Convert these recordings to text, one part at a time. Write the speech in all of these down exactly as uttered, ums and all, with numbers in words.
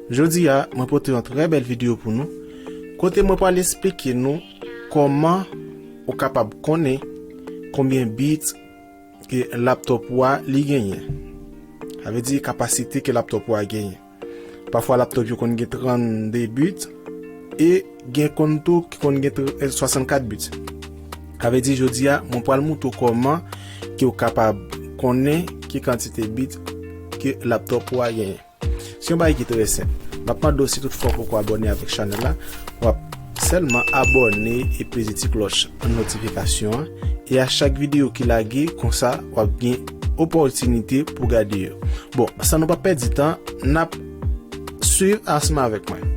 Jodi a, mwen pote yon trè bèl videyo pou nou, kote mwen pral esplike nou kòman ou kapab konnen konbyen bit ke laptop ou a li genyen. Sa vle di kapasite ke laptop ou a genyen. Pafwa laptop yo konn gen trannde bit e gen konn tou ki konn gen tr- swasannkat bit. Sa vle di jodi a, mwen pral montre w kòman ke w kapab konnen ki kantite bit ke laptop ou a genyen. Se yon bagay ki trè senp. M ap mande w si toutfwa w poko abòne avèk chanèl la, w ap sèlman abòne e peze ti klòch notifikasyon an. E a chak videyo ki lage, konsa w ap gen opòtinite pou gade yo. Bon, san nou pa pèdi tan, n ap swiv ansanm avèk mwen.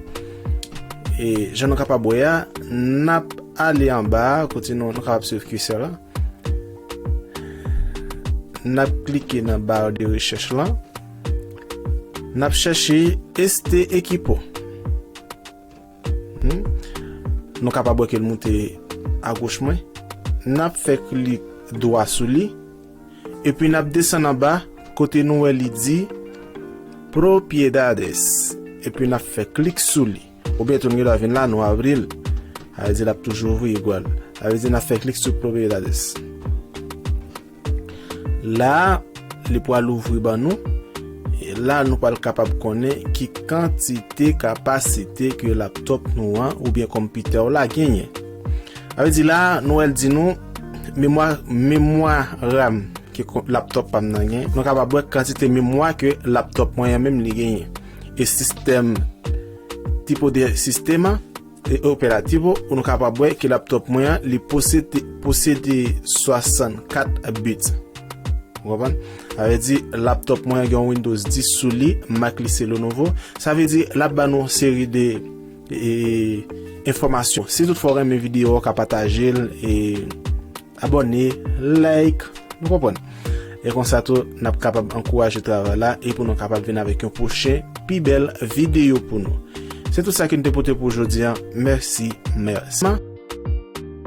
E jan nou kapab wè a, n ap ale anba a, kote nou, nou kapab swiv kisè la. N ap klike nan bar de rechèch lan. N ap chèche Este Equipo. Hmm? Nou kapab wè ke l moute agoch mwen. N ap fè klik dwa sou li. Epi n ap desann anba kote nou wè li di Propiedades. Epi n ap fè klik sou li. Oubyen tou n gen dwa vin la, nou avri l. Sa vle di l ap toujou ouvri egwal. Sa vle di n ap fè klik sou Propiedades. La, li pral ouvri ban nou. E la, nou pral kapab konnen ki kantite kapasite ke laptop nou an oubyen konpitè w la genyen. Sa vle di la, nou wè l di nou, memwa, memwa RAM ke ko- laptop pa m nan gen, nou kapab wè kantite memwa ke laptop mwen an menm li genyen. E sistèm tipo de sistema e operativo, nou kapab wè ke laptop mwen an, li posede, posede swasannkat bit. Ou konprann? Sa vle di laptop mwen an gen yon Windows dis sou li, Mac li se Lenovo. Sa vle di l ap ba nou yon seri de e, enfòmasyon. Si toutfwa w renmen videyo a, w ka pataje l e abòne, like, nou konprann. E konsa tou, n ap kapab ankouraje travay la e pou nou kapab vin avèk yon pwochen, pi bèl videyo pou nou. Se tout sa ke n te pote pou jodi a. Mèsi, mèsi.